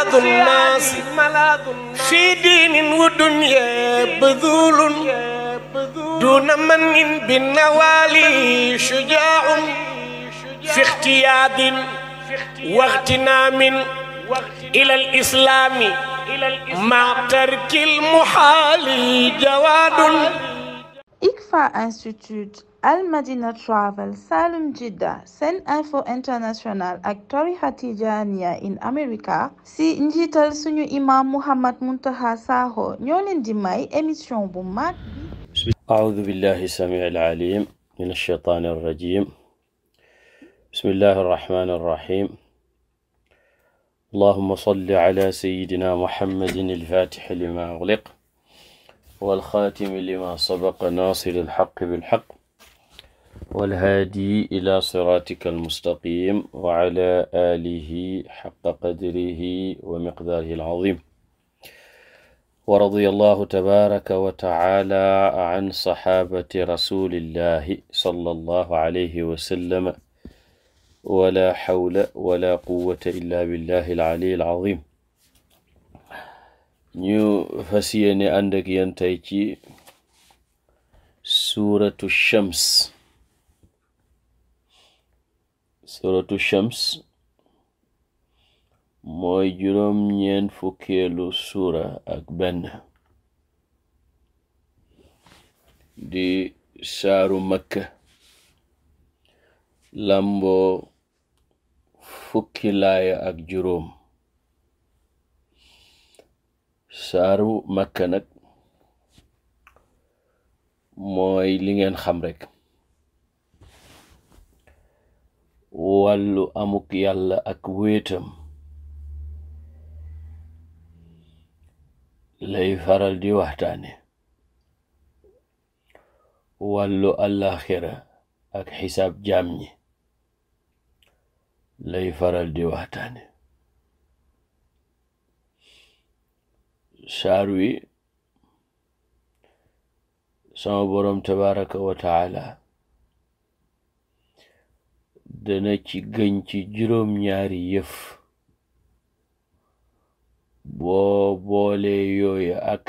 ملاذ الناس في دين ودنيا بذول دون من بالنوالي شجاع في اختياد واغتنام إلى الإسلام مع ترك المحال جواد. ICFA Institute, Al Madina Travel, Salum Jidda, Sen Info International ak tarixa Tijaaniya in America si njiital suñu imam Muhammad Muntaqa Sakho ñoo leen di may émission bu mag bi. أعوذ بالله السميع العليم من الشيطان الرجيم. بسم الله الرحمن الرحيم. اللهم صل على سيدنا محمد الفاتح لما أغلق والخاتم لما سبق ناصر الحق بالحق والهادي إلى صراطك المستقيم وعلى آله حق قدره ومقداره العظيم. ورضي الله تبارك وتعالى عن صحابة رسول الله صلى الله عليه وسلم ولا حول ولا قوة إلا بالله العلي العظيم. ñu fas yéene ànd ak yéen tey ci suuratu Shams. suuratu Shams mooy juróom-ñeent fukkeelu suura ak benn di saaru Makka lamboo fukki laaya ak juróom. saaru Makka nag mooy li ngeen xam rek, wàllu amuk yàlla ak wéetam lay faral di waxtaane, wàllu àllaaxira ak xisaab jaam ñi lay faral di waxtaane. saar wi sama boroom tabaraka wa taala dana ci gëñ ci juróom-ñaari yëf boo boole yooyu ak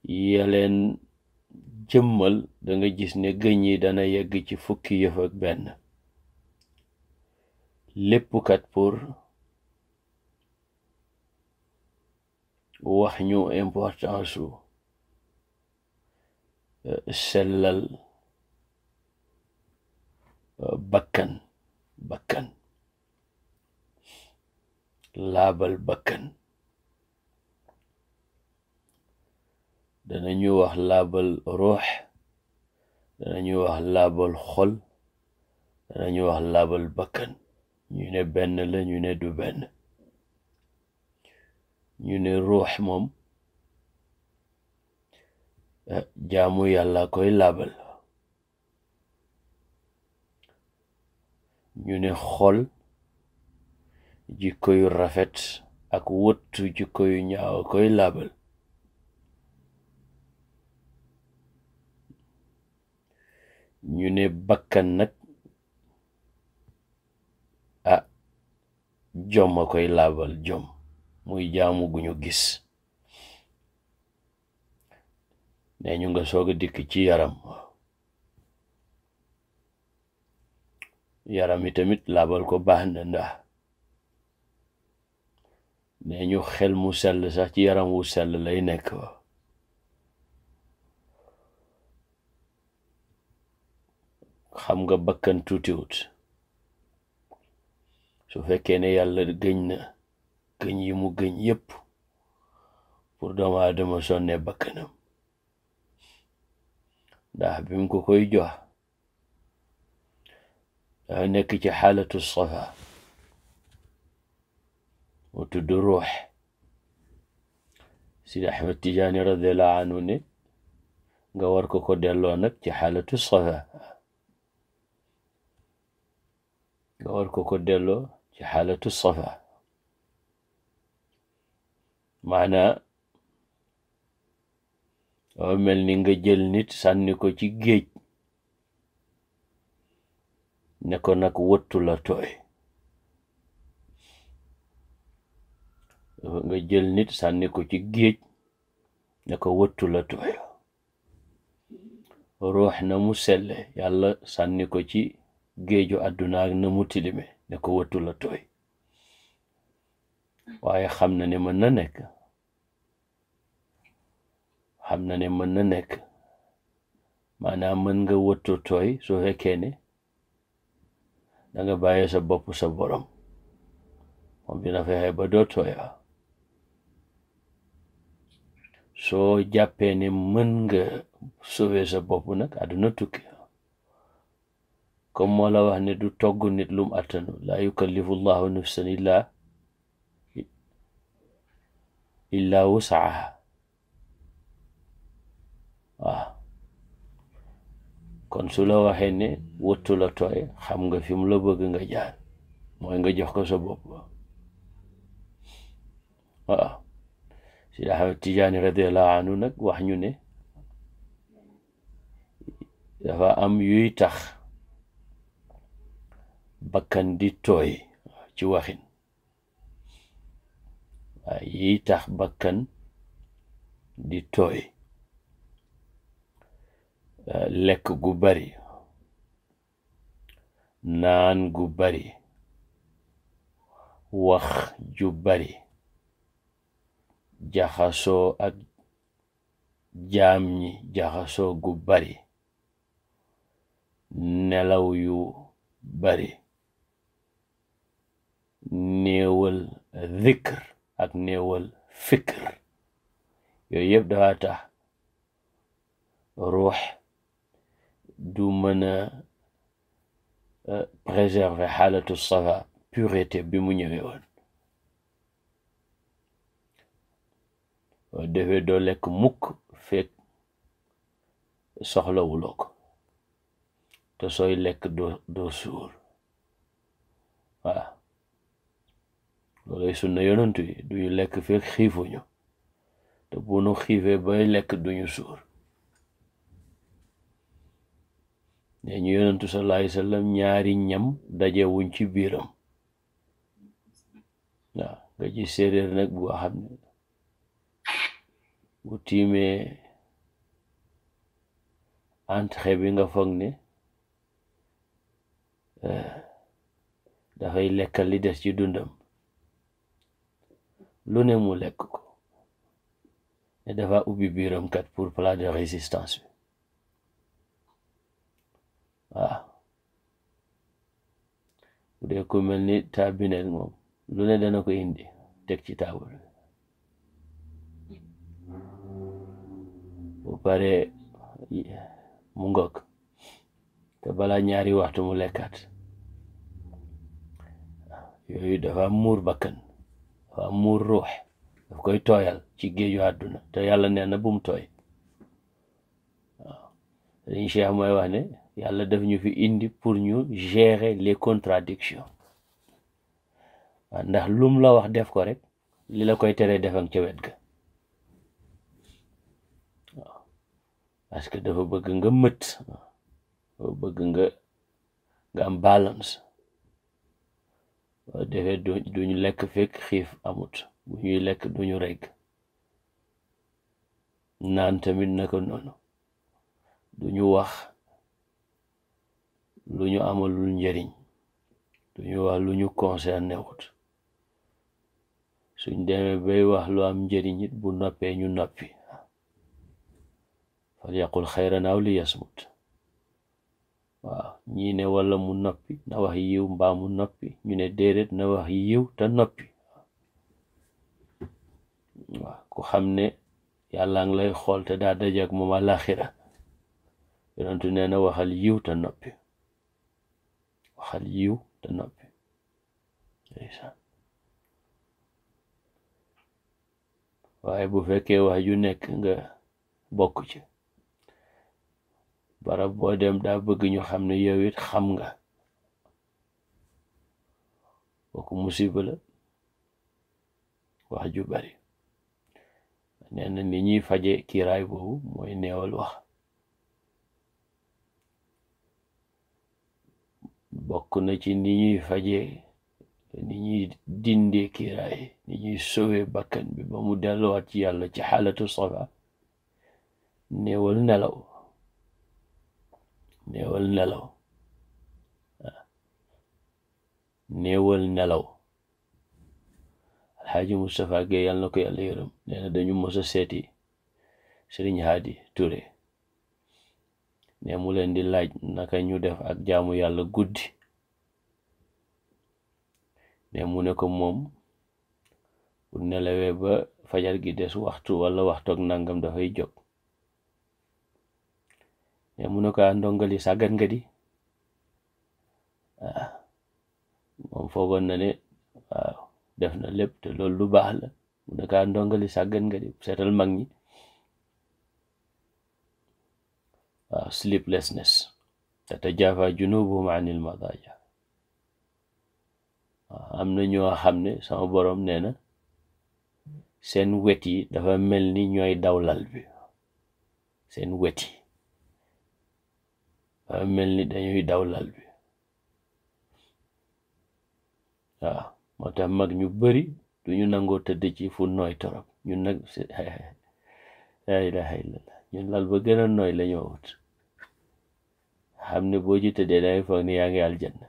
yeleen jëmmal da nga gis ne gëñ yi dana yegg ci fukki yëf ak benn, lépp kat pour wax ñu importance su sellal bakkan laabal bakkan. danañu wax laabal ruux, danañu wax laabal xol, danañu wax laabal bakkan. ñu ne benn la, ñu ne du benn. ñu ne ruux moom jaamu yàlla koy laabal. ñu ne xol jikko yu rafet ak wëttu jikko yu ñaaw koy laabal. ñu ne bakkan nag jom a koy laabal, jom muy jaamu gu ñu gis. ne ñu nga soog a dikk ci yaram. yaram yi tamit laabal ko baax na, ndax ne ñu xel mu sell sax ci yaram wu sell lay nekk. xam nga bakkan tuutiwut. su fekkee ne yàlla gëñ na gëñ yi mu gëñ yépp pour doomu aadama sonne bakkanam, ndax bi mu ko koy jox dafa nekk ci xaalatu safa, mu tudd ruux. Sidi Ahmed Tijaani radiallahu anhu ne nga war ko delloo nag ci xaalatu safa, nga war ko delloo ci xaalatu safa. maanaa mel ni nga jël nit sànni ko ci géej ne ko nag wëttu la tooy. nga jël nit sànni ko ci géej ne ko wëttu la tooy. ruux na mu selle yàlla sànni ko ci géeju àdduna ak na mu tilime ne ko wëttu la tooy. waaye xam na ne mën na nekk, xam na ne mën na nekk, maanaam mën nga wëttu tooy su fekkee ne da nga bàyyi sa bopp sa borom, moom dina fexe ba doo tooy. soo jàppee ne mën nga sauver sa bopp nag àdduna tukki, comme moo la wax ne du togg nit lum attanu, laa yukallifu llahu nafsan illa wusaha. kon su la waxee ne wëttu la tooy, xam nga fi mu la bëgg nga jaar, mooy nga jox ko sa bopp. Sidi Ahmed Tijaani radiallahu anhu nag wax ñu ne dafa am yuy tax bakkan di tooy ci waxin, waaye yiy tax bakkan di tooy: lekk gu bari, naan gu bari, wax ju bari, jaxasoo ak jaam ñi jaxasoo gu bari, nelaw yu bari, néewal zikr ak néewal fikr. yooyu yëpp dafa tax ruux du mën a préserver xaalatu safa, pureté bi mu ñëwee woon. defee doo lekk mukk fekk soxlawuloo ko, te sooy lekk doo suur. looluy sunna yonantu yi, duñu lekk fekk xiifuñu, te bu nu xiifee bay lekk duñu suur. ne ñu yonantu sallallahu alayhi wa sallam ñaari ñam dajewuñ ci biiram. nga ji séeréer nag bu xam ne bu tiimee entrée bi nga foog ne dafay lekkal li des ci dundam, lu ne mu lekk ko, ne dafa ubbi biiram kat pour plat de résistance bi. bu dee ku mel ni taabineel moom lu ne dana ko indi teg ci taabul. bu pare mu ngok te balaa ñaari waxtu mu lekkaat. yooyu dafa muur bakkan, dafa muur ruux, daf koy tooyal ci géeju àdduna, te yàlla nee na bum tooy. dañ Cheikh mooy wax ne yàlla daf ñu fi indi pour ñu gérer les contradictions. ndax lum la wax def ko rek, li la koy teree defam ca wet ga. parce que dafa bëgg nga mët, dafa bëgg nga am balance. defee duñu lekk fekk xiif amut, bu ñuy lekk duñu regg. naan tamit naka noonu, duñu wax lu ñu amalul njëriñ, duñu wax lu ñu concerné wut. suñ demee bay wax lu am njëriñ it bu noppee ñu noppi. fal yaqul xayran aw li yasmut. ñii ne wala mu noppi na wax yiw mbaa mu noppi, ñu ne déedéet na wax yiw te noppi. ku xam ne yàlla ngi lay xool te daa dajak moom àlaxira, yonentu nee na waxal yiw te noppi, waxal yiw te noppi. waaye bu fekkee wax ju nekk nga bokk ci, barab boo dem daa bëgg ñu xam ne yow it xam nga, kooku musiba la. wax ju bari nee na ni ñuy faje kiiraay boobu mooy neewal wax. bokk na ci ni ñuy faje ni ñuy dindee kiiraay ni ñuy sowee bakkan bi ba mu delluwaat ci yàlla ci xaalatu saba néewal nelaw néewal nelaw néewal nelaw alxaaji Moustapha Gueye yàlla na ko yàlla yërëm nee na dañu mos a seeti Sëriñ Haadi Touré ne mu leen di laaj naka ñu def ak jaamu yàlla guddi ne mu ne ko moom bu nelawee ba fajar gi des waxtu wala waxtoog nangam dafay jóg ne mu ne ko ndongali sàggan nga di moom foogoon na ne waaw def na lépp te loolu lu baax la mu ne ko ndongali sàggan nga di seetal mag ñi waaw sleeplessness tatajaafaa junuubuhum anil madaaji am na ñoo xam ne sama borom nee na seen wet yi dafa mel ni ñooy dawlal bi seen wet yi dafa mel ni dañuy dawlal bi waaw moo tax mag ñu bari duñu nangoo tëdd ci fu nooy torop ñun nag laa ilaaha illallah ñun lal ba gën a nooy la ñoo wut xam ne boo ci tëddee dangay foog ni yaa ngi aljanna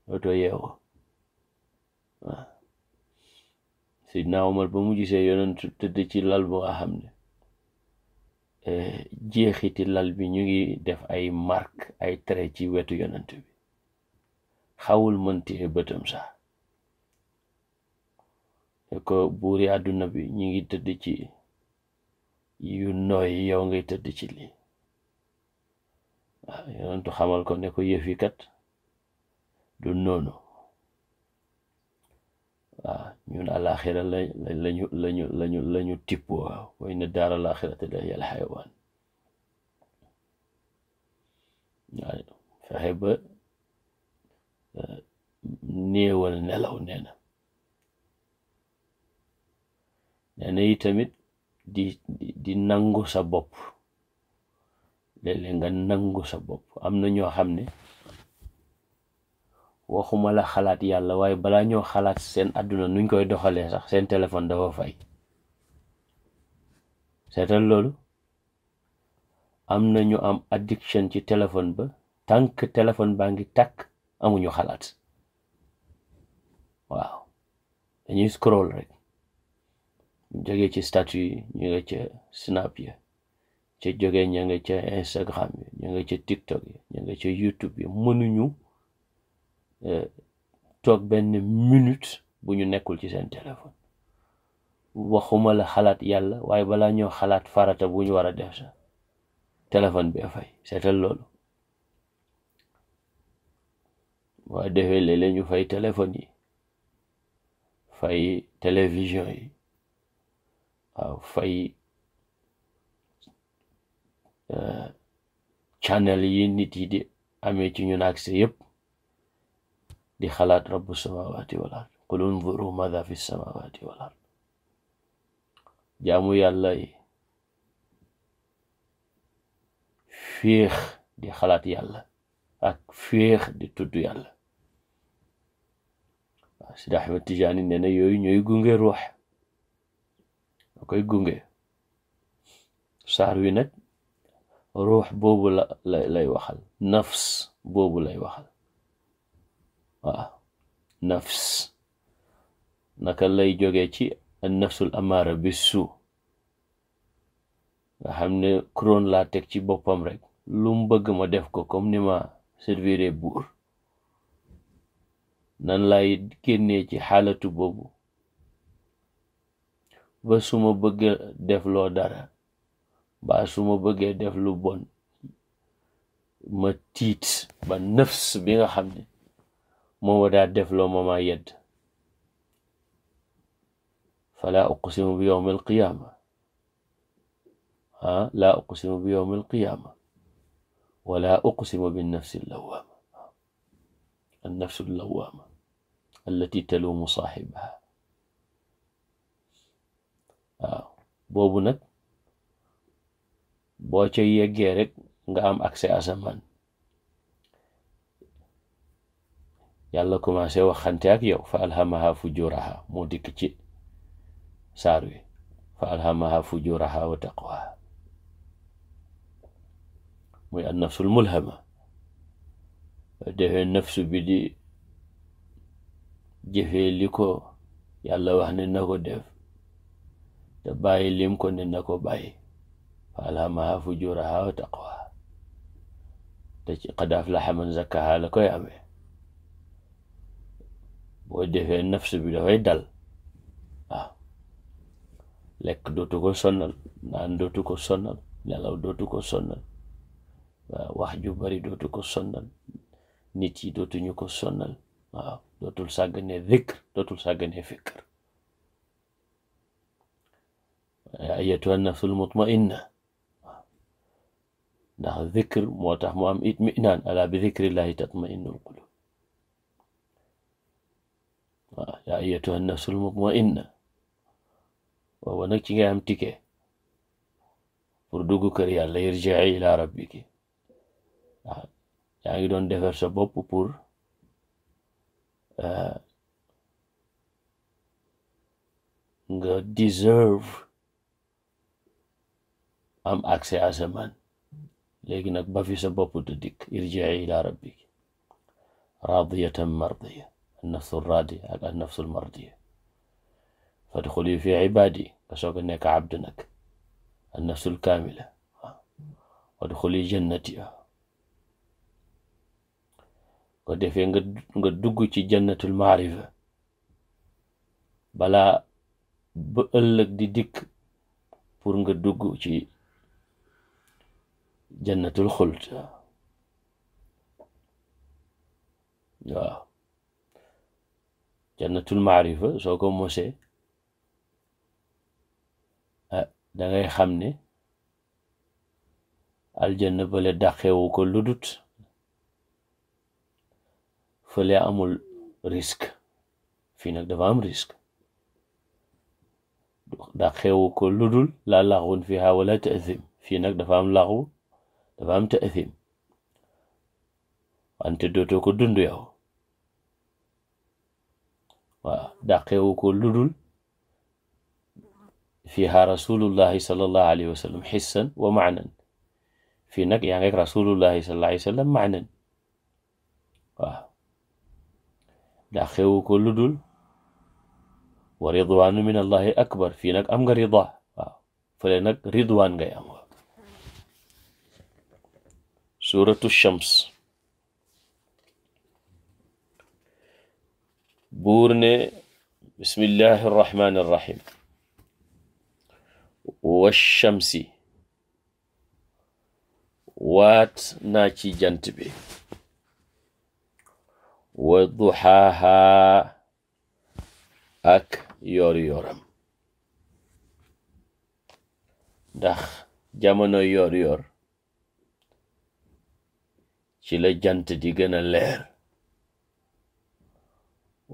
dootoo yeewoo waaw Sidna Omar ba mu gisee yonent tëdd ci lal bu nga xam ne jeexiti lal bi ñu ngi def ay marque ay trait ci wetu yonent bi xawul mëntee bëtam sax te ko buuri àdduna bi ñu ngi tëdd ci yu nooy yow ngay tëdd ci lii waaw yonentu xamal ko ne ko yëfi kat du noonu waaw ñun alaxira lañu tippoo waaw wa inna daar alaxirati la hiya alxayawaan waaw fexe ba néewal nelaw nee na yi tamit di nangu sa bopp léeg-léeg nga nangu sa bopp am na ñoo xam ne waxuma la xalaat yàlla waaye balaa ñoo xalaat seen àdduna nuñ koy doxalee sax seen téléphone dafa fay seetal loolu am na ñu am addiction ci téléphone ba tant que téléphone baa ngi tàkk amuñu xalaat waaw dañuy scroll rek jóge ci statut yi ñu nga ca snap ya ca jóge ña nga ca Instagram yi ña nga ca TikTok yi ña nga ca YouTube yi mënuñu toog benn minute bu ñu nekkul ci seen téléphone waxuma la xalaat yàlla waaye balaa ñoo xalaat farata bu ñu war a def sax téléphone bi fay seetal loolu waa defee léeg-léeg ñu fay téléphone yi fay télévision yi waaw fay channel yi nit yi di amee ci ñun accès yépp di xalaat rabbu samawati wal ard qul unzuru madha fi samawati wal ard jaamu yàlla yi féex di xalaat yàlla ak féex di tudd yàlla waaw Sidi Ahmed Tijaani nee na yooyu ñooy gunge ruux ñoo koy gunge saar wi nag ruux boobu lay waxal nafs boobu lay waxal waaw nafs naka lay jóge ci an nafsul amaara bi suu nga xam ne couronne laa teg ci boppam rek lu mu bëgg ma def ko comme ni ma servire buur nan lay génnee ci xaalatu boobu ba su ma bëggee def loo dara ba su ma bëggee def lu bon ma tiit ba nafs bi nga xam ne moo ma daa def loo ma yedd fala uqsimu bi yawmi alqiyaama laa uqsimu bi yawmi alqiyaama wala uqsimu bin nafsi allawaama النفس اللوامة التي تلوم صاحبها boobu nag boo ca yeggee rek nga am accès asamaan yàlla commencé waxante ak yow fa alhamaha fujuraha moo dikk ci saar wi fa alhamaha fujuraha wa taqwaha muy an nafsul mulhama defee nafsu bi di jëfee li ko yàlla wax ne na ko def te bàyyi lim ko ne na ko bàyyi fa alhamaha fujuraha wa taqwaha te ci qad aflaha man zakkaha la koy amee boo defee nafsu bi dafay dal waaw lekk dootu ko sonnal naan dootu ko sonnal nelaw dootu ko sonnal waaw wax ju bari dootu ko sonnal nit yi dootuñu ko sonnal waaw dootul sàggane zikr dootul sàggane fikr ayyatuha nafsul mutma'inna ndax zikr moo tax mu am itminaan ala bi zikrillahi tatma'innul qulub waaw yaa ayyatuha nafsul mutma'inna waaw nag ci ngay am ticket pour dugg kër yàlla irji'i ila rabbiki waaw yaa ngi doon defar sa bopp pour nga deserve am accès à sa man léegi nag ba fi sa bopp du dikk irji'i ila rabbiki radiyatan mardiya an-nafsu radiya ak an-nafsu mardiya fadxuli fi ibadi nga soog a nekk abd nag an-nafsul kaamila wadxuli jannati ko defee nga dugg ci jannatul maarifa balaa ba ëllëg di dikk pour nga dugg ci jannatul xuld waaw jannatul maarifa soo ko mosee da ngay xam ne aljanna bale dàqewu ko ludut fële amul risque fii nag dafa am risque dàqewu ko ludul la laxwun fiha wala ta'thim fii nag dafa am laxwu dafa am ta'thim wante dootoo ko dund yow waaw dàqewu ko ludul fiha rasulullahi sallallahu alayhi wa sallam xissan wa maanan fii nag yaa ngi ak rasulullahi sallallahu alayhi wa sallam maanan waaw dàqewu ko ludul wa ridwaanu min allahi akbar fii nag am nga rida waaw fële nag ridwaan ngay am waaw suratu shams buur ne bismillahi arrahmani arrahim washamsi waat naa ci jant bi wa duxaaha ak yoor yooram ndax jamono yoor yoor ci la jant di gën a leer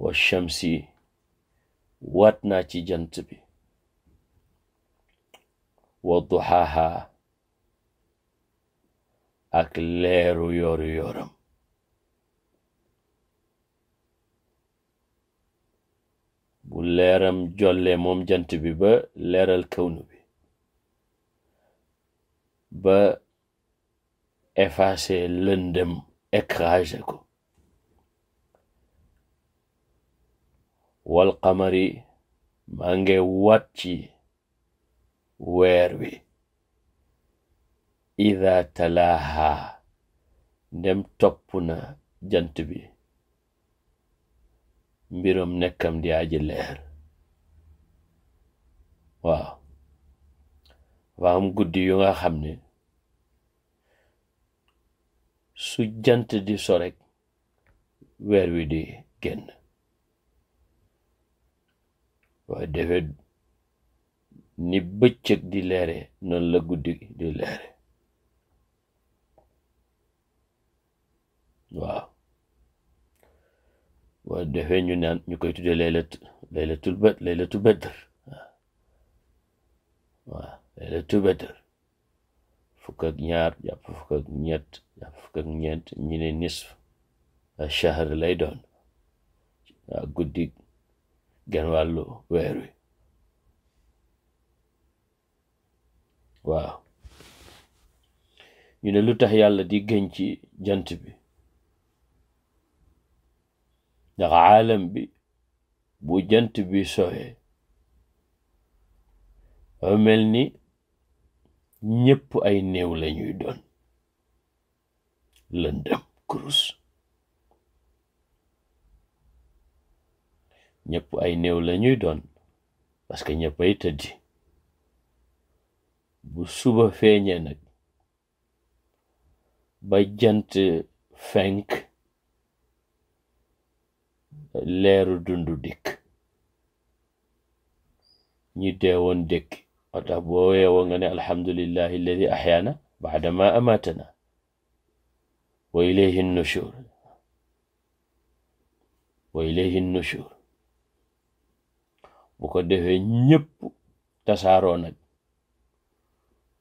wa shamsi waat naa ci jant bi wa duxaaha ak leeru yoor yooram bu leeram jolle moom jant bi ba leeral kawnu bi ba effacé lëndëm écrasé ko wal qamari maa nge wat ci weer wi ida talaaha ndem topp na jant bi mbiram nekkam di aji leer waaw waa am guddi yu nga xam ne su jant di so rek weer wi di génn waaye defee ni bëccëg di leere noonu la guddi di leere waaw waaye defee ñu naan ñu koy tudde laylatu badr waaw laylatu badr fukk ak ñaar jàpp fukk ak ñett jàpp fukk ak ñeent ñi ne nisf shahr lay doon guddi genn wàllu weer wi waaw ñu ne lu tax yàlla di gën ci jant bi ndax aalam bi bu jant bi sowee dafa mel ni ñépp ay néew lañuy doon lëndëm kurus ñépp ay néew lañuy doon parce que ñépp ay tëddi bu suba feeñee nag ba jant fenk leeru dundu dikk ñi deewoon dëkk moo tax boo yeewoo nga ne alhamdulillahi alladi ahyaana baada ma amatana wa ilayhi nushur bu ko defee ñépp tasaaroo nag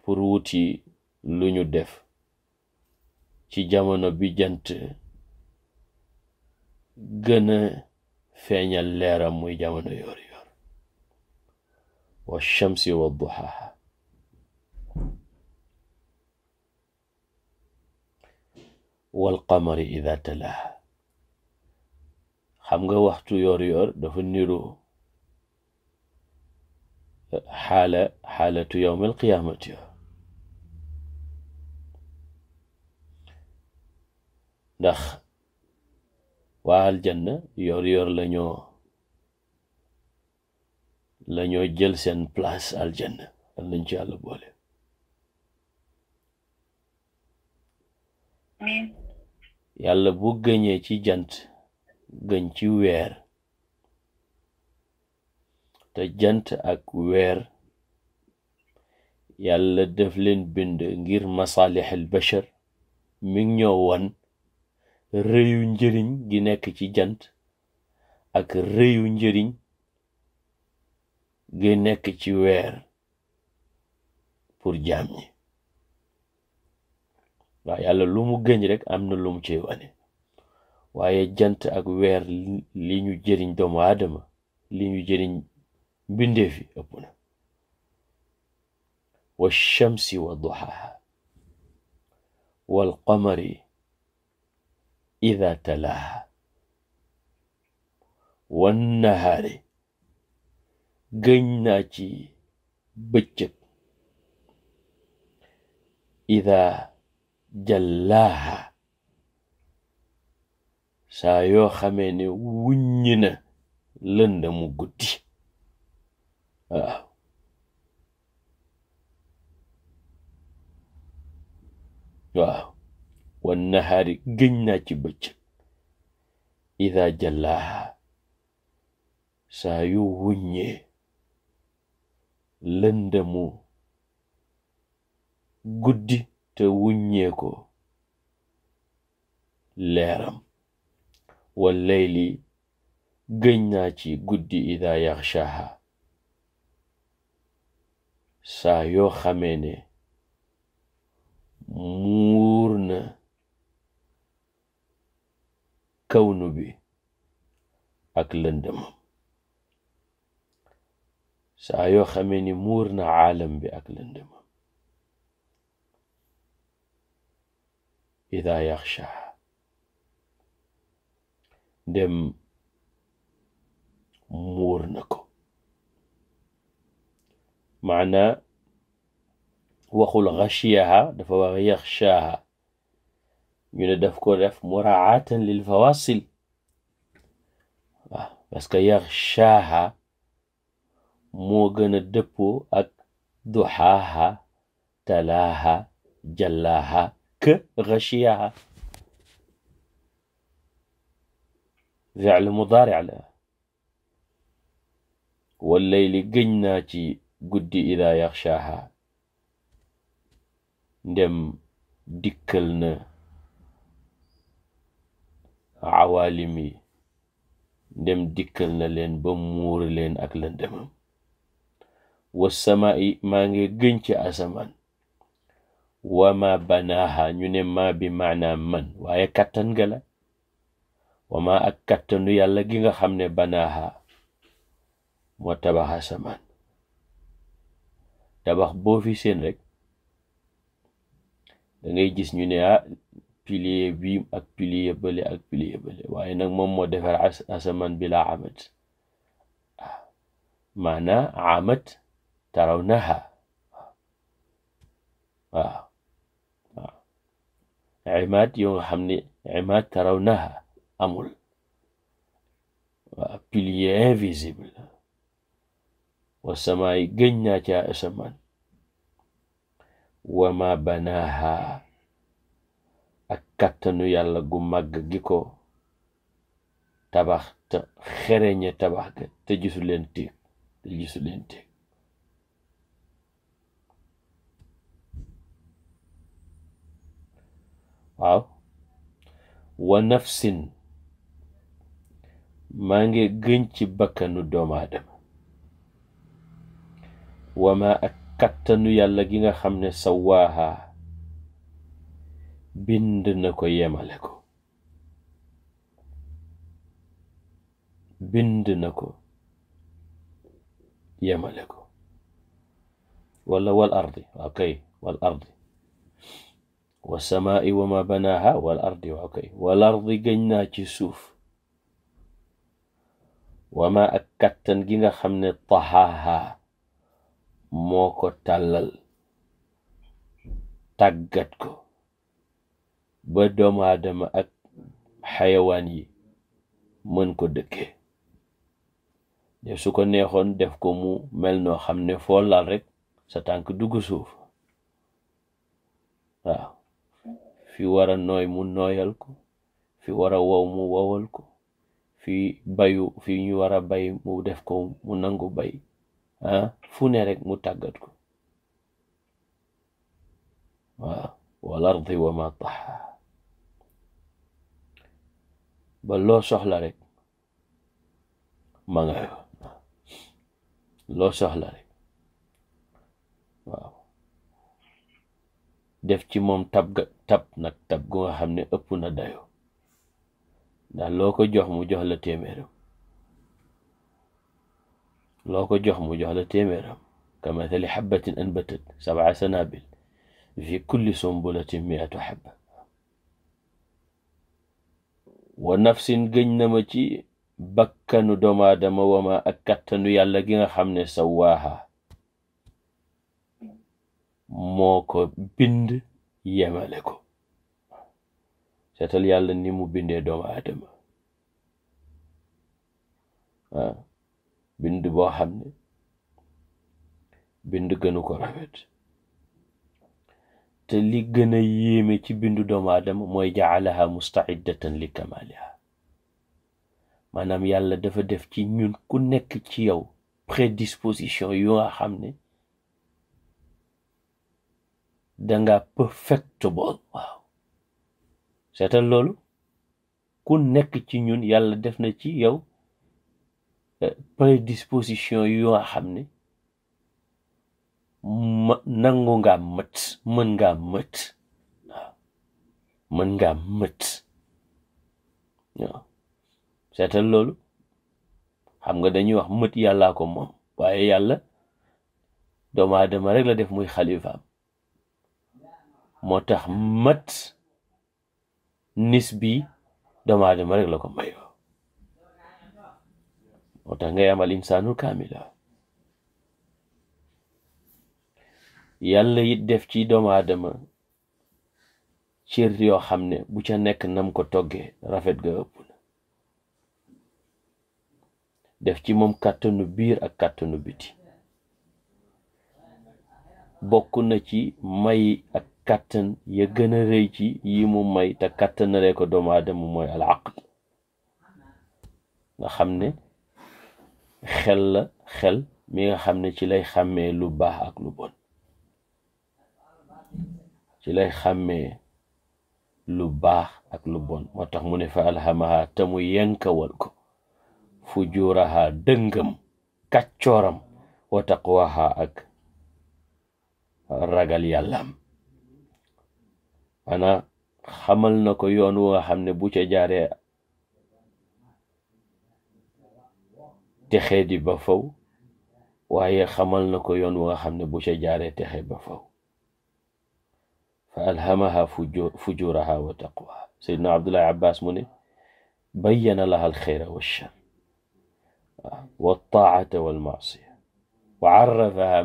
pour wuti lu ñu def ci jamono bi jant gën a feeñal leeram muy jamono yoor yoor wa shamsi wa duhaha wal qamari idha talaha xam nga waxtu yoor yoor dafa niru xaalatu yawm al qiyamati ndax waa aljanna yoor yoor lañoo jël seen place aljanna al nañ ci yàlla boole yàlla bu gëñee ci jant gëñ ci weer te jant ak weer yàlla def leen bind ngir masalih al bashar mi ngi ñoo wan rëyu njëriñ gi nekk ci jant ak rëyu njëriñ gi nekk ci weer pour jaam ñi waaw yàlla lu mu gëñ rek am na lu mu ci wane waaye jant ak weer li ñu jëriñ doomu aadama li ñu jëriñ mbindeefi ëpp na wa shamsi wa duhaha wal qamari idha talaha wan nahaari gëñ naa ci bëccëg idha jallaaha saa yoo xamee ne wuññi na lëndëmu guddi waaw waaw wan nahaari gëñ naa ci bëccëg idha jallaaha saa yu wuññee lëndëmu guddi te wuññee ko leeram wal layli gëñ naa ci guddi idha yaxshaha saa yoo xamee ne muur na kawnu bi ak lëndëmam saa yoo xamee ni muur na aalam bi ak lëndëmam idha yaxshaha dem muur na ko maana waxul xashiyaha dafa wax yaxshaha ñu ne daf ko def muraatan lil fawasil waaw parce que yaxshaha moo gën a dëppoo ak duhaha talaha jallaha ke xashiyaha fi'l mudaari' la wal layli gëñ naa ci guddi idha yaxshaha ndem dikkal na awaalimi ndem dikkal na leen ba muur leen ak lëndëmam wassamaa'i maa ngi gëñ ci asamaan wa ma banaaha ñu ne maa bi maana man waaye kattan ga la wama ak kattanu yàlla gi nga xam ne banaaha moo tabax asamaan. tabax boo fi seen rek da ngay gis ñu ne pilier bi ak pilier bële ak pilier bële, waaye nag moom moo defar asamaan bi la amat. maana amat tarawnaha. waaw imaad yoo nga xam ne imaad tarawnaha amul. waaw pilier invisible. wa samaay gëñ naa ca asamaan. wa ma banaaha ak kattanu yàlla gu màgg gi ko tabax te xereñe tabax ga te gisu leen téeg waaw. wa nafsin maa ngi gëñ ci bakkanu doomu aadama. wa ma ak kattanu yàlla gi nga xam ne sawaaha bind na ko yemale ko. wala wal ardi. okay. wal ardi. wa samaa'i wa ma banaaha wal ardi. okay. wal ardi gëñ naa ci suuf. wa ma ak kattan gi nga xam ne tahaaha moo ko tàllal tàggat ko ba doomu aadama ak xayawaan yi mën ko dëkkee. de su ko neexoon def ko mu mel noo xam ne foo laal rek sa tànk dugg suuf. waaw fi war a nooy mu nooyal ko, fi war a wow mu wowal ko, fi ñu war a bay mu def ko mu nangu bay. fu ne rek mu tàggat ko. waaw wal ardi wa ma taha. ba loo soxla rek ma nga yo. loo soxla rek. waaw def ci moom tab gu nga xam ne ëpp na dayo, ndax loo ko jox mu jox la téeméeram. kamathali habbatin anbatat 7 sanabil fi kulli sumbulatin 100 habba. wa nafsin gëñ na ma ci bakkanu doomu aadama. wa ma ak kattanu yàlla gi nga xam ne sawaaha moo ko bind yemale ko. seetal yàlla ni mu bindee doomu aadama. bind boo xam ne bind gënu ko rafet. te li gën a yéeme ci bindu doomu aadama mooy jaalaha musta'iddatan li kamaliha. maanaam yàlla dafa def ci ñun ku nekk ci yow prédisposition yu nga xam ne danga perfectible. waaw seetal loolu. ku nekk ci ñun yàlla def na ci yow prédisposition yu nga xam ne nangu nga mët, mën nga mët. waaw mën nga mët. waaw seetal loolu. xam nga dañuy wax mët yàllaa ko moom, waaye yàlla doomu aadama rek la def muy xalifaam. moo tax mët nis bi doomu aadama rek la ko mayoo. moo tax ngay amal insaanul kaamila. yàlla it def ci doomu aadama cër yoo xam ne bu ca nekk nam ko toggee rafet ga ëpp na. def ci moom kàttanu biir ak kàttanu biti. bokk na ci may ak kàttan ya gën a rëy ci yi mu may te kàttanale ko doomu aadama mooy al aql. nga xam ne xel mi nga xam ne ci lay xàmmee lu baax ak lu bon. moo tax mu ne fa alhamaha te mu yenkawal ko fujuraha dëngam kàccooram wa taqwaha ak ragal yàllaam. ana xamal na ko yoon wu nga xam ne bu ca jaaree texee di ba faw waaye xamal na ko yoon wa nga xam ne bu ca jaaree texe ba faw fa alhamaha fujuraha wa taqwaha Seydina Abdullahi Abbas mu ne bayyana laha alxeyra walchar wa taata walmaasiya wa arrafaha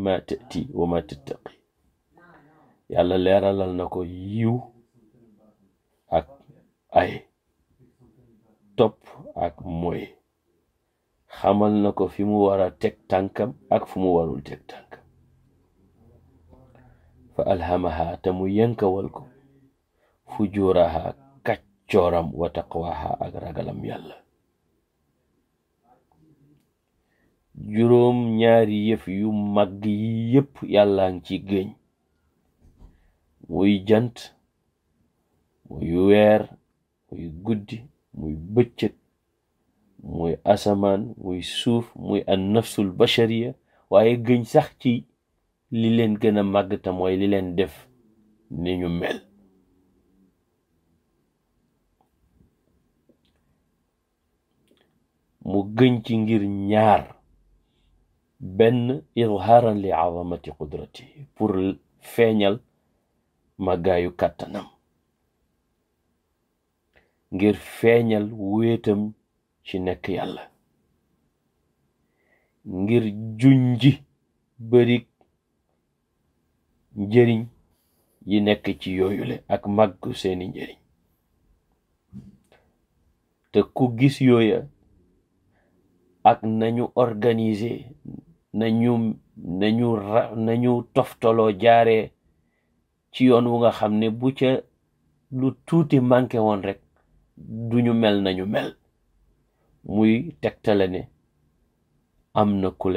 ma tati wa ma tattaqi yàlla leeralal na ko yiw ak ay topp ak mooy xamal na ko fi mu war a teg tànkam ak fu mu warul teg tànkam fa alhamaha te mu yënkawal ko fujuraha kaccooram wa taqwaha ak ragalam yàlla juróom ñaari yëf yu mag yi yëpp yàlla ngi ci gëñ muy jant muy weer muy guddi muy bëccëg muy asamaan muy suuf muy an nafsul bashariya waaye gëñ sax ci li leen gën a màgg te mooy li leen def ni ñu mel mu gëñ ci ngir ñaar benn izhaaran li azamati qudratihi pour feeñal màggaayu kàttanam ngir feeñal wéetam ci nekk yàlla ngir junji bëri njëriñ yi nekk ci yooyule ak màggu seeni njëriñ te ku gis yooya ak nañu organiser nañu toftaloo jaaree ci yoon wu nga xam ne bu ca lu tuuti manqué woon rek duñu mel nañu mel muy tegtale ne am na ku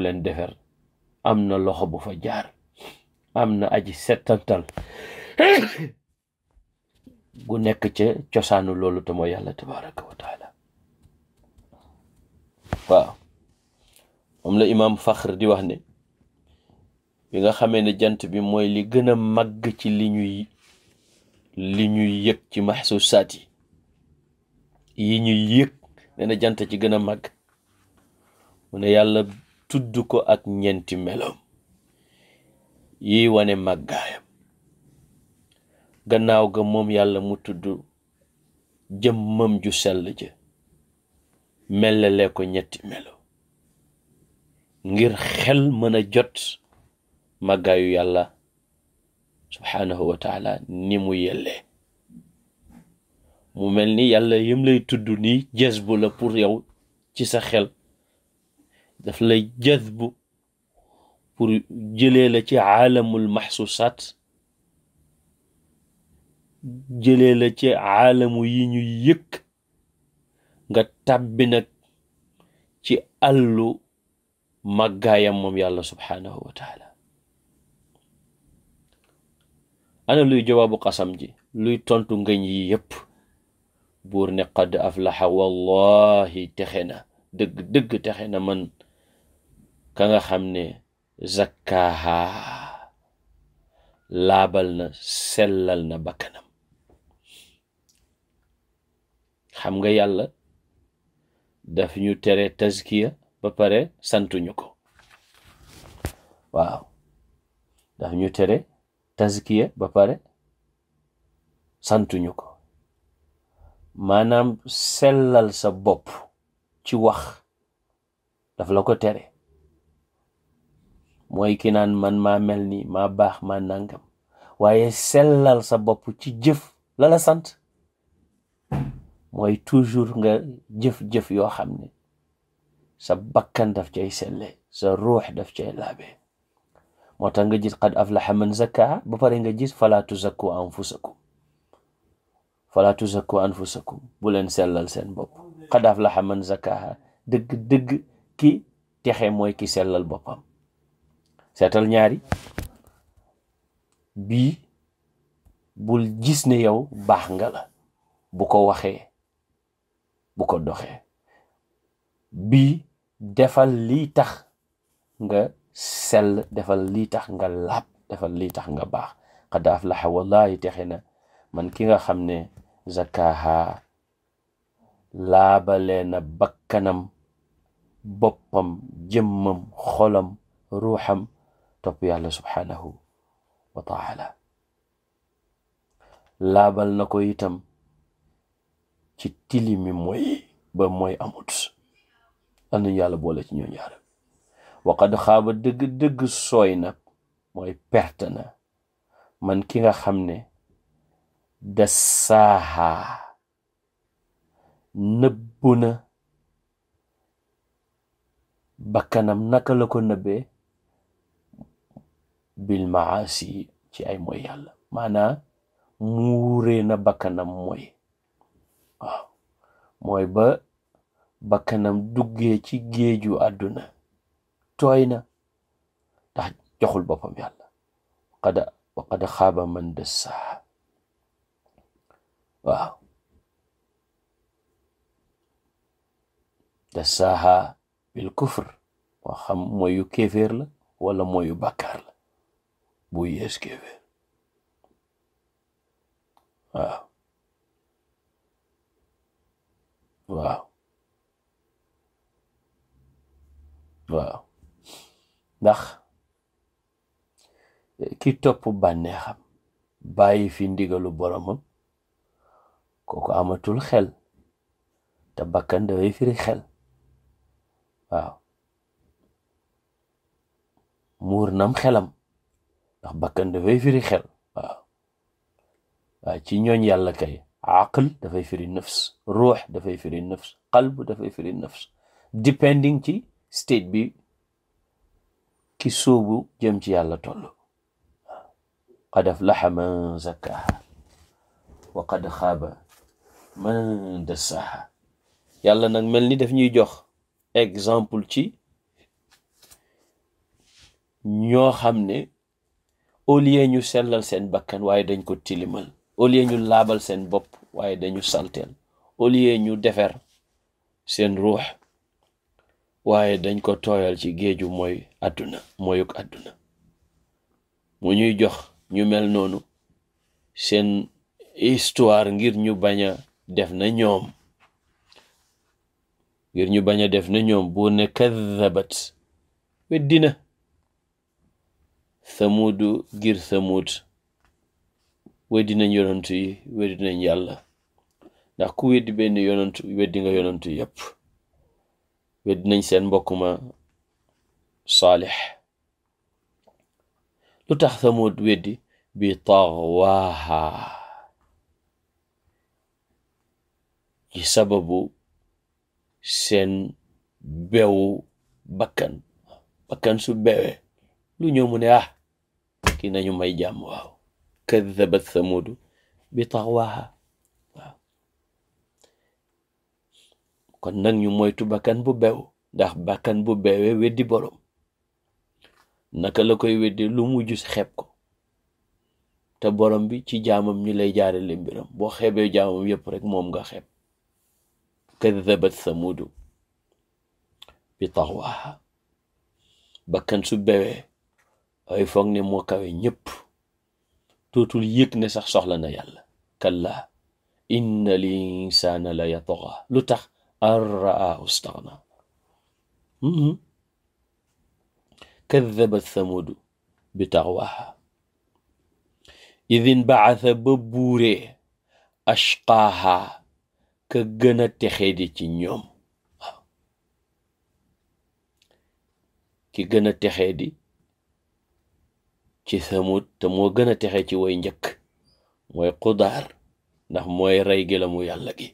leen defar am na loxo bu fa jaar am na aji settantal gu nekk ca cosaanu loolu te mooy yàlla tabaraka wa taala waaw moom la imaam Faxr di wax ne bi nga xamee ne jant bi mooy li gën a màgg ci li ñuy yëg ci maxsuusaat yi ñuy yëg nee na jant ci gën a màgg mu ne yàlla tudd ko ak ñeenti meloom yi wane màggaayam gannaaw ga moom yàlla mu tudd jëmmam ju sell ja mellale ko ñetti melo ngir xel mën a jot màggaayu yàlla subhaanahu wa taala ni mu yellee mu mel ni yàlla yëm lay tudd nii jazbu la pour yow ci sa xel daf lay jazbu pour jëlee la ci aalamul maxsuusaat jëlee la ci aalamu yi ñu yëg nga tàbbi nag ci àllu màggaayam moom yàlla subhaanahu wa taala ana luy jawaabu qasam ji luy tontu ngëñ yi yëpp buur ne qad aflaxa wallahi texe na dëgg texe na man ka nga xam ne zakkaaha laabal na sellal na bakkanam xam nga yàlla daf ñu tere tazkiya ba pare santuñu ko waaw daf ñu tere tazkiya ba pare santuñu ko maanaam sellal sa bopp ci wax daf la ko tere mooy ki naan man maa mel ni maa baax maa nangam waaye sellal sa bopp ci jëf la la sant mooy toujours nga jëf-jëf yoo xam ne sa bakkan daf cay selle sa ruux daf cay laabe moo tax nga gis qad aflaha man zakkaha ba pare nga gis fala tuzakku anfusakum bu leen sellal seen bopp qad aflaha man zakkaha dëgg ki texe mooy ki sellal boppam seetal ñaari bii bul gis ne yow baax nga la bu ko waxee bu ko doxee bii defal lii tax nga sell defal lii tax nga laab defal lii tax nga baax qad aflaha wallahi texe na man ki nga xam ne zakkaha laabalee na bakkanam boppam, jëmmam, xolam, ruuxam topp yàlla subhaanahu wa taala. laabal na ko itam ci tilimi mooy ba mooy amut. am nañu yàlla boole ci ñoo ñaar. waqad xaaba dëgg sooy na mooy perte na man ki nga xam ne dasaaha nëbbu na bakkanam. naka la ko nëbbee? bil maasi ci ay mooy yàlla, maanaa muuree na bakkanam mooy. waaw mooy ba bakkanam duggee ci géeju àdduna tooy na ndax joxul boppam yàlla. waqad xaaba man dasaaha. waaw dasaaha bil kufr, moo xam mooyu kéeféer la wala mooyu bàkkaar la bu yees kéeféer. waaw waaw waaw ndax ki topp bànneexam bàyyi fi ndigalu boromam kooku amatul xel, te bakkan dafay firi xel. waaw muur nam xelam ndax bakkan dafay firi xel. waaw ci ñooñ yàlla kay aql dafay firi nafs, ruux dafay firi nafs, qalb dafay firi nafs, depending ci state bi ki sóobu jëm ci yàlla tollu. qad aflaha man zakkaha wa qad xaaba man dassaha. yàlla nag mel ni daf ñuy jox exemple ci ñoo xam ne au lieu ñu sellal seen bakkan waaye dañ ko tilimal, au lieu ñu laabal seen bopp waaye dañu salteel, au lieu ñu defer seen ruux waaye dañ ko tooyal ci géeju mooy àdduna, mooyuk àdduna. mu ñuy jox ñu mel noonu seen histoire ngir ñu bañ a def na ñoom, bu ne kaddabat weddina samuudu ngir samuud. weddi nañ yonantu yi, weddi nañ yàlla, ndax ku weddi benn yonantu weddi nga yonantu yépp. weddi nañ seen mbokk ma Saalix. lu tax samuud weddi? bi taxwaaha, ci sababu seen bewu bakkan su bewee lu ñëw mu ne kii nañu may jàmm. waaw kaddabat samuudu bi taxwaaha. waaw kon nag ñu moytu bakkan bu bew, ndax bakkan bu bewee weddi borom. naka la koy weddi? lu mujj xeeb ko, te borom bi ci jaamam ñi lay jaarale mbiram. boo xeebee jaamam yépp rek moom nga xeeb. kaddabat samuudu bi taxwaaha. bakkan su bewee ay foog ne moo kawe ñépp, dootul yëg ne sax soxla na yàlla. kalla inna linsaana la yatgha. lu tax? an ra'aahu staghna. kaddabat samuudu bi taxwaaha idin ba'atha, ba buuree ashqaaha, ka gën a texee di ci ñoom. waaw ki gën a texee di ci samut te moo gën a texee ci way njëkk mooy Qudaar, ndax mooy rey gi la mu yàlla gi.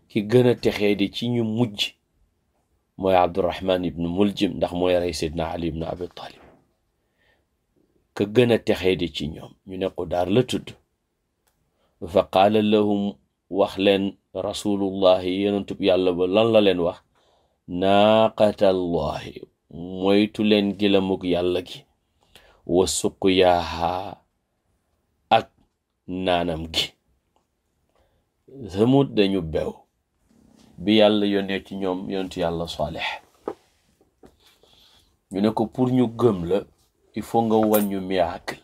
ki gën a texee di ci ñu mujj mooy Abdurahman ibnu Muljim, ndax mooy rey Seydina Ali ibnu Abi Talib. ka gën a texee di ci ñoom ñu ne Qudaar la tudd. fa qaala lahum, wax leen rasulullahi yonentub yàlla ba lan la leen wax? naaqatallahi, moytu leen gilamuk yàlla gi, wa suqyaaha, ak naanam gi. Samud dañu bew bi yàlla yónnee ci ñoom yonentu yàlla Saalix. ñu ne ko pour ñu gëm la il faut nga wan ñu miracle.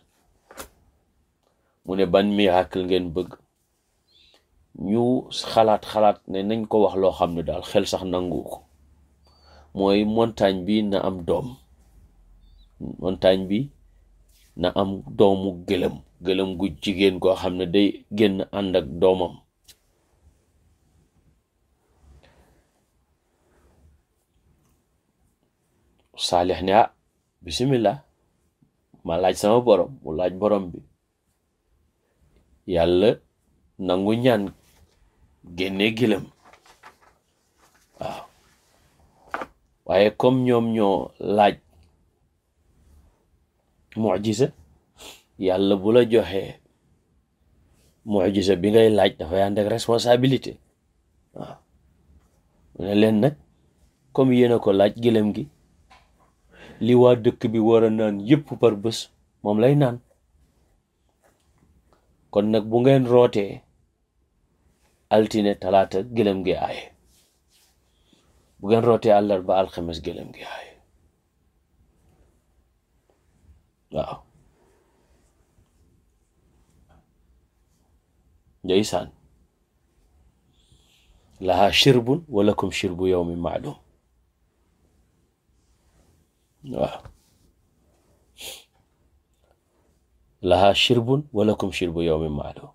mu ne ban miracle ngeen bëgg? ñu xalaat ne nañ ko wax loo xam ne daal xel sax nangu ko. mooy montagne bi na am doom, montagne bi na am doomu gëlëm gu jigéen goo xam ne day génn ànd ak doomam. Saalix ne bismillah, ma laaj sama borom. Mu laaj borom bi, yàlla nangu ñaan, génne gëlëm. waaw waaye comme ñoom ñoo laaj mucjisa, yàlla bu la joxee mucjisa bi ngay laaj dafay ànd ak responsabilité. waaw mu ne leen nag comme yéen a ko laaj, gëlëm gi li waa dëkk bi war a naan yëpp par bés moom lay naan. kon nag bu ngeen rootee altine talaata, gëlëm gi aaye. bu ngeen rootee àllarba alxames, gëlëm gi aaye. waaw ndeysaan, laha shirbun wa lakum shirbu yawmin ma'lum. waaw laha shirbun wa lakum shirbu yawmin ma'lum.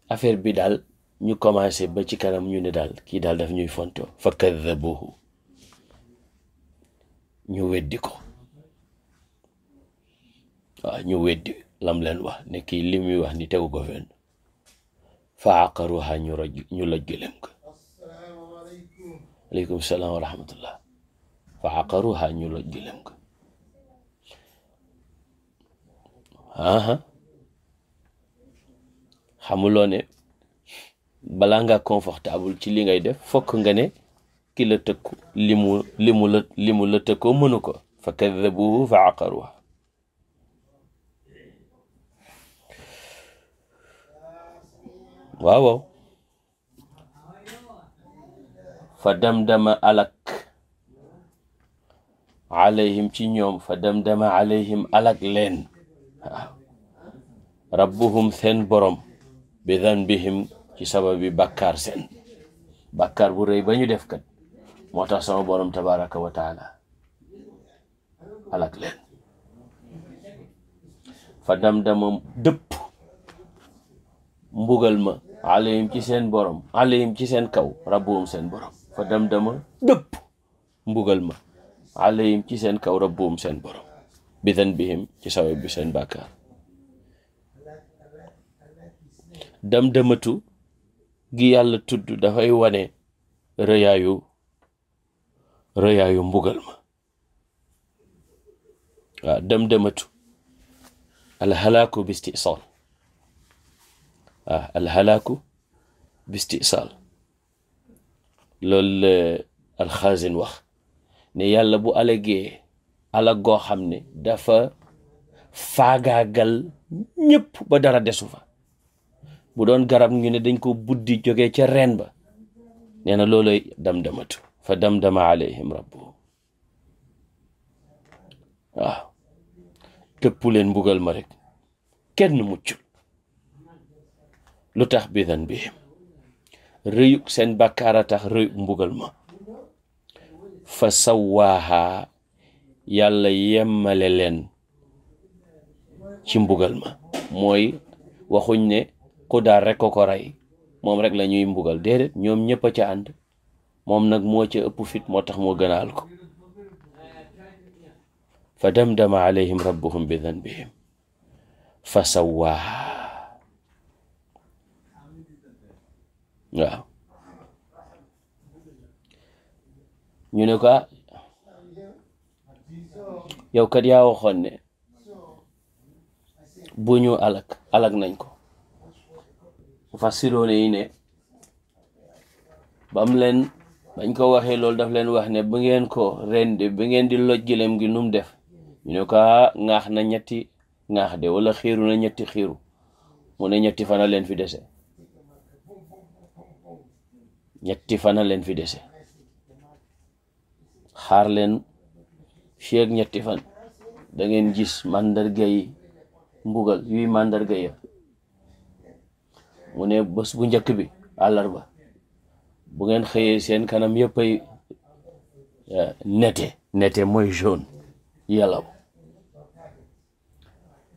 affaire bi daal ñu commencé ba ci kanam ñu ne daal kii daal daf ñuy fonto, fa kaddabuhu, ñu weddi ko. waaw ñu weddi lam leen wax ne kii li muy wax ni tegu ko fenn. fa aqaruha, ñu loj gëlëm ko. aleykum salaam wa rahmatullah. fa aqaruha, ñu loj gëlëm ko. xamuloo ne balaa nga confortable ci li ngay def fokk nga ne ki la tëkku li mu la tëkkoo mënu ko. fa kaddabuhu fa aqaruha. waaw fa damdama alak alayhim ci ñoom, fa damdama alayhim alak leen. waaw rabbuhum seen borom, bi danbihim ci sababi bàkkaar seen. bàkkaar bu rëy ba ñu def kat moo tax sama borom tabaraka wa taala alak leen. fa damdama dëpp mbugal ma alayhim ci seen borom, alayhim ci seen kaw, rabbuhum seen borom. fa damdama dëpp mbugal ma alayhim ci seen kaw, rabbuhum seen borom, bi danbihim ci sababi seen bàkkaar. damdamatu gi yàlla tudd dafay wane rëyaayu mbugal ma. waaw damdamatu alhalaaku bistisaal. alhalaaku bistisaal, loolu la alxaazin wax ne yàlla bu alagee alag goo xam ne dafa faagaagal ñëpp ba dara desu fa. bu doon garab ñu ne dañ ko buddi jógee ca reen ba, nee na looloy damdamatu. fa damdama alayhim rabbuhum. waaw tëpp leen mbugal ma rek, kenn muccul. lu tax bi danbihim, rëyuk seen bàkkaara tax rëyuk mbugal ma. fa sawaaha, yàlla yemmale leen ci mbugal ma. mooy waxuñ ne Xudaar rek ko rey, moom rek la ñuy mbugal, déedéet, ñoom ñëpp a ca ànd. moom nag moo ca ëpp fit, moo tax moo gënaal ko. fa damdama alayhim rabbuhum bi danbihim fa sawaaha. waaw ñu ne ko yow kat yaa waxoon ne bu ñu alak nañ ko. mufassiroone yi ne bañ ko waxee loolu daf leen wax ne bu ngeen ko rendi, bu ngeen di loj gëlëm gi num def. ñu ne ko ŋaax na ñetti ŋaax de, wala xiiru na ñetti xiiru. mu ne ñetti fana leen fi dese. xaar leen fii ak ñetti fan da ngeen gis màndarga yi mbugal yuy màndarga ya. mu ne bés bu njëkk bi àllarba, bu ngeen xëyee seen kanam yëpp ay nete mooy jaune yellow.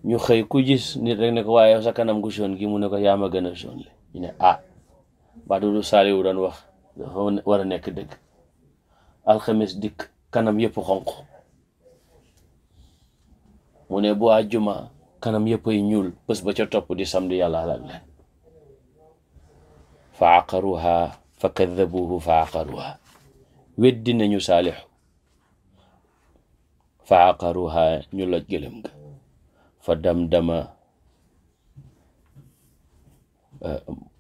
ñu xëy ku gis nit rek ne ko waaye sa kanam gu jaune gi mu ne ko yaa ma gën a jaune le ñu ne ba du Saaliwu daan wax dafa war a nekk dëgg. alxames dikk kanam yëpp xonq mu ne bu àjjuma kanam yëpp ay ñuul bés ba ca topp di samedi yàlla halak leen. fa aqaruha fa kaddabuhu fa aqaruha weddi nañu Saalix fa aqaruha ñu loj gëlëm ga fa damdama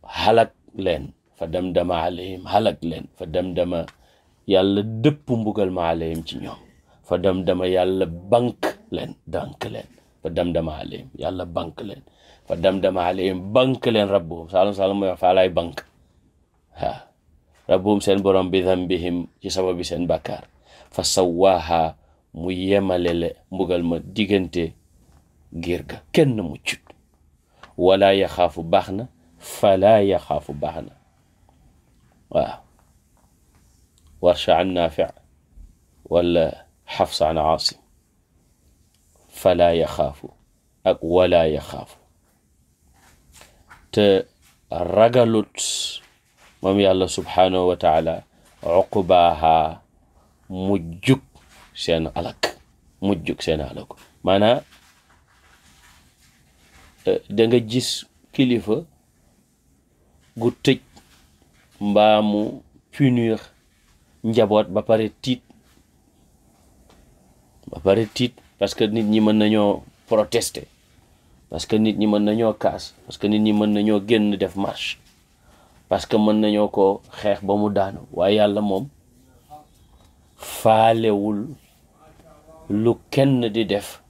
halak leen fa damdama alayhim halak leen fa damdama yàlla dëpp mbugal ma alayhim ci ñoom fa damdama yàlla bank leen fa damdama alayhim yàlla bank leen fa damdama alayhim bank leen rabbuhum saalum mooy wax fa lay bank rabbuhum seen borom bi dambihim ci sababi seen bàkkaar fa sawaaha mu yemalele mbugal ma diggante giir ga kenn muccut wala yaxaafu baax na fala yaxaafu baax na waaw warsha an Naafi' wala Xafsa an Aasim fala yaxaafu ak wala yaxaafu te ragalut moom yàlla subhaanahu wa taala uqbaaha mujjug seen alak maanaa da nga gis kilifa gu tëj mbaa mu punir njaboot ba pare tiit parce que nit ñi mën nañoo protester, parce que nit ñi mën nañoo kaas, parce que nit ñi mën nañoo génn def marche, parce que mën nañoo ko xeex ba mu daanu. waaye yàlla moom faalewul lu kenn di def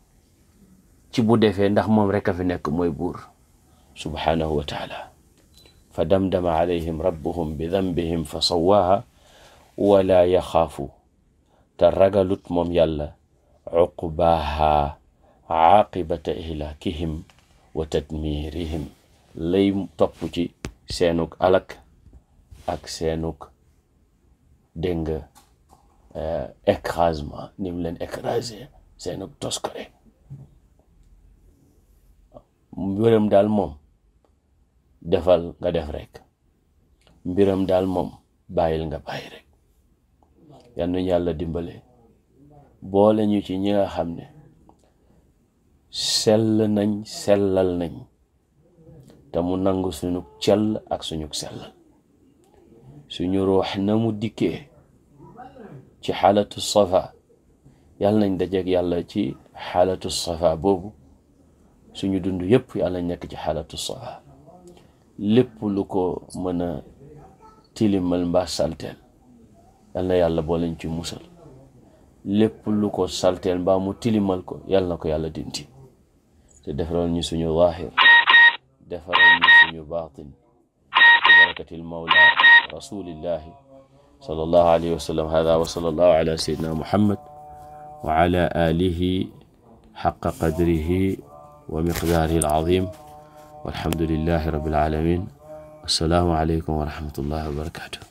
ci bu defee, ndax moom rek a fi nekk mooy buur subhanahu wa taala. fa damdama alayhim rabbuhum bi dambihim fa sawaaha wala yaxaafu, te ragalut moom yàlla uqbaaha aaqibata ihlaakihim wa tadmirihim, lay topp ci seenuk alak ak seenuk dégg nga écrasement, ni mu leen écrasé, seenuk toskare. mbiram daal moom defal nga def rek, mbiram daal moom bàyyil nga bàyyi rek. yal na yàlla dimbale boole ñu ci ñi nga xam ne sellal nañ te mu nangu suñu cell ak suñu sellal. suñu ruux na mu dikkee ci xaalatu safa, yàlla nañ dajeeg yàlla ci xaalatu safa boobu. suñu dund yëpp yàlla nañ nekk ci xaalatu safa. lépp lu ko mën a tilimal mbaa salteel, yal na yàlla boo leen ci musal. lépp lu ko salteel mbaa mu tilimal ko, yal na ko yàlla dinti te defaral ñu suñu zaahir, defaral ñu suñu baatin, bi barakatil mawla rasulillahi sallallahu alayhi wa sallam. hada wa sallallahu ala sayyidina muhammad wa ala alihi haqqa qadrihi wa miqdaarihi al-azim. walhamdulillahi rabbil alamin. assalaamu aleykum wa rahmatullahi wa barakatuh.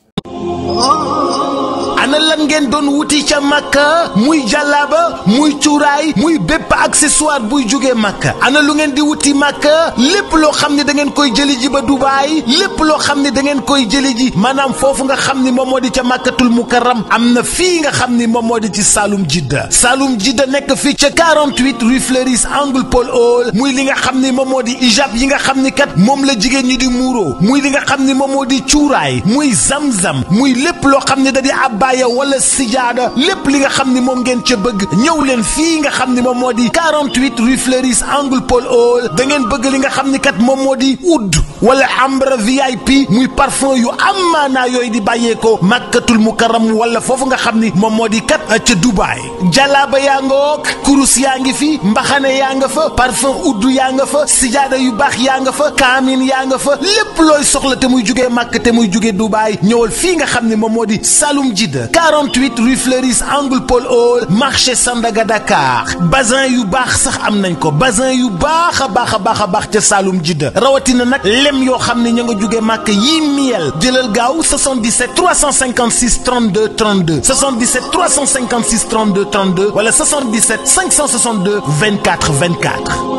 ana lan ngeen doon wuti ca Makka, muy jàllaaba, muy cuuraay, muy bépp accessoire buy jógee Makka. ana lu ngeen di wuti Makka, lépp loo xam ne da ngeen koy jëli ji ba Dubaay, lépp loo xam ne da ngeen koy jëli ji maanaam foofu nga xam ni moom moo di ca Makkatul Mukarram, am na fii nga xam ni moom moo di ci Saloum Jidda. Saloum Jidda nekk fii ca 48 rue Fleuris angle Paul Hall. muy li nga xam ni moom moo di ijab yi nga xam ni kat moom la jigéen ñi di muuro, muy li nga xam ni moom moo di cuuraay, muy zamzam, muy lépp loo xam ne da di abbaaya wala sijaada, lépp li nga xam ni moom ngeen ca bëgg, ñëw leen fii nga xam ni moom moo di 48 rue Fleuris angle Paul Hall. da ngeen bëgg li nga xam ni kat moom moo di oud wala ambre VIP, muy parfum yu am maanaa yooyu di bàyyeekoo Makkatul Mukarram wala foofu nga xam ni moom moo di kat ca Dubaay. jalaaba yaa nga wook, kurus yaa ngi fi, mbaxane yaa nga fa, parfum oud yaa nga fa, sijaada yu baax yaa nga fa, kaamin yaa nga fa, lépp looy soxla te muy jugee Makka te muy jugee Dubaay, ñëwal fii fii nga xam ne moom moo di Saloum Jidda 48 rue Fleuris angle Paul Hall marché Sandaga Dakar bazin yu baax sax am nañ ko bazin yu baax a baax ca Saloum Jidda rawatina nag lem yoo xam ne ña nga jóge màkk yi miel jëlal gaaw 77 356 32 32 77 356 32 32 wala 77 562 24 24